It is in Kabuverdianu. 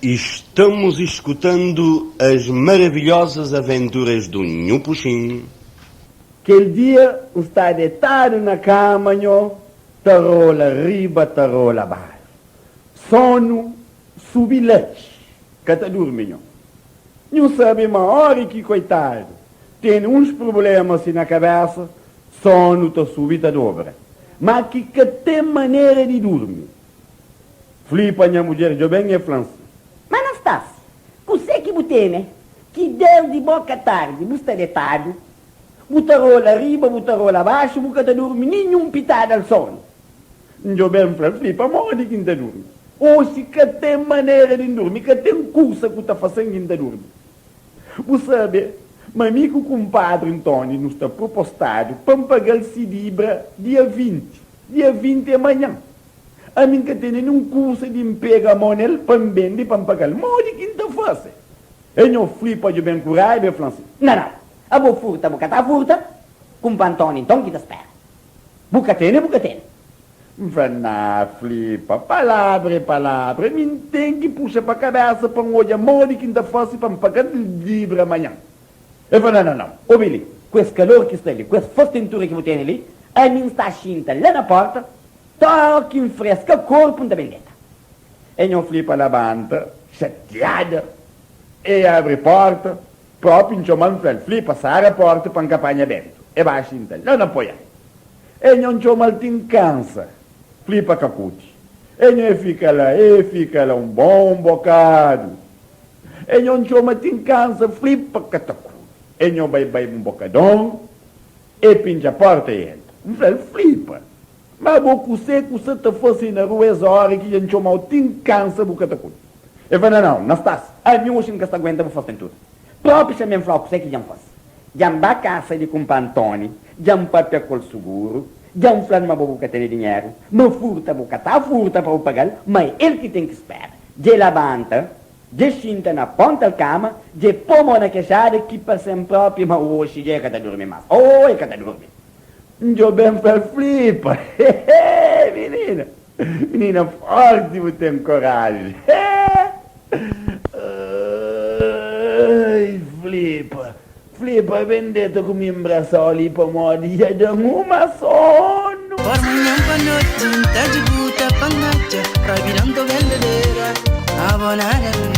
Estamos escutando as maravilhosas aventuras do Nhu Puxin. Kel dia N sta detadu na kama nho ta rola riba ta rola baxu Sonu subi latxi ka ta durmi nho Nhu sabe ma ora ki koitadu tene uns prublema si na kabesa sonu ta subi ta dobra Ma ki ka ten manera di durmi Flipa nha mudjer djoben e flan si. Ma Anastásia, kusé ki bu tene ki desdi boka tardi bu sta detadu, bu ta rola riba, bu ta rola baxu, bu ka ta durmi ninhun pitada al sonu? N djoben fla, Flipa, modi ki N ta durmi? Oxi ka ten manera di N durmi, ka ten kusa ku ta fasen ki N ta durmi. Bu sabe ma mi ku kunpadri Ntoni nu sta prupostadu pa N paga-l si dibra dia 20. Dia 20 é manhan. Ami N ka tene nin kusa di N pega mo nel pa N bende pa N paga-l. Modi ki N ta fase? E nho flipa djo ben ku raiba e fla-m si. Na nau, abo furta bu ka ta furta, kumpa Antoni nton ki ta spera. Bu ka tene, bu ka tene. N fla, Na, flipa, palabra e palabra, mi N ten ki puxa pa kabesa pa N odja modi ki N ta fase pa N paga-l libra manhan. El fla, Nau, nau, nau, obi li, ku es kalor ki sta li, ku es fastentura ki bu tene li, ami N sta xinta la na porta, Toki N freska korpu N ta ben deta. E nho flipa labanta, xatiada, e abri porta, propi N txoma-l N fla-l, Flipa, sara porta pa N ka panha bentu. E ba xinta la na poian. E nho N txoma-l ti N kansa, Flipa ka kuti. E nho e fika la, e fika la un bon bokadu. E nho N txoma ti N kansa, Flipa ka ta kuti. E nho bai bai un bokadon, e pintxa porta e entra. N fla-l, Flipa, Ma bo kusé ku sa ta fase na rua es ora ki dja N txoma-u ti N kansa bu ka ta kudi? El fla, Nau, nau, Nastásia, ami oxi N ka sta aguenta bu fase tudu. Propi xa mi N fla-u kusé ki dja N fase. Dja N ba kasa di kunpa Antoni, dja N papia ku el suguru, dja N fla-l ma bo bu ka tene dinheru, ma furta bu ka ta furta pa bu paga-l, ma é el ki ten ki spera. Dja e labanta, dja e xinta na ponta-l kama, dja e po mo na kexada ki parse-m propi ma oxi dja e ka ta durmi mas. Oh, e ka ta durmi! N djobe-m fla-l flipa Hehe minina Minina forti bu ten koraji Hehe Ai flipa Flipa ben deta ku mi N brasa-u li pamodi dja da-m uma sonu. Parmanhan pa noti N ta djuguta pa N atxa Rabida N to bendedera Abo nada.